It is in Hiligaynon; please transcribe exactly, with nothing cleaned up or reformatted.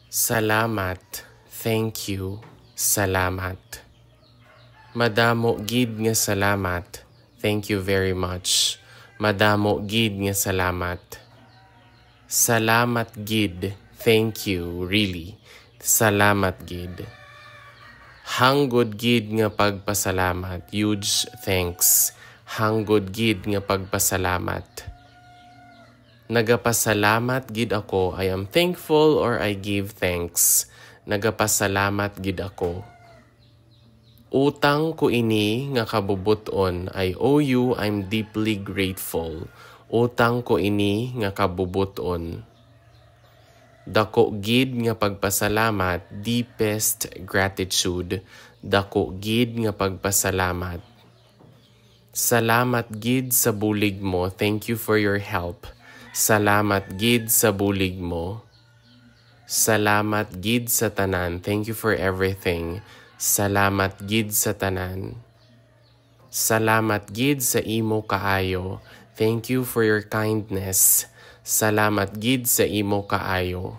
Salamat. Thank you. Salamat. Madamo gid nga salamat. Thank you very much. Madamo gid nga salamat. Salamat gid. Thank you, really. Salamat gid. Hanggod gid nga pagpasalamat. Huge thanks. Hanggod gid nga pagpasalamat. Nagapasalamat gid ako. I am thankful or I give thanks. Nagapasalamat gid ako. Utang ko ini nga kabubot-on. I owe you, I'm deeply grateful. Utang ko ini nga kabubot-on. Dako gid nga pagpasalamat, deepest gratitude. Dako gid nga pagpasalamat. Salamat gid sa bulig mo. Thank you for your help. Salamat gid sa bulig mo. Salamat gid sa tanan. Thank you for everything. Salamat gid sa tanan. Salamat gid sa imo kaayo. Thank you for your kindness. Salamat gid sa imo kaayo.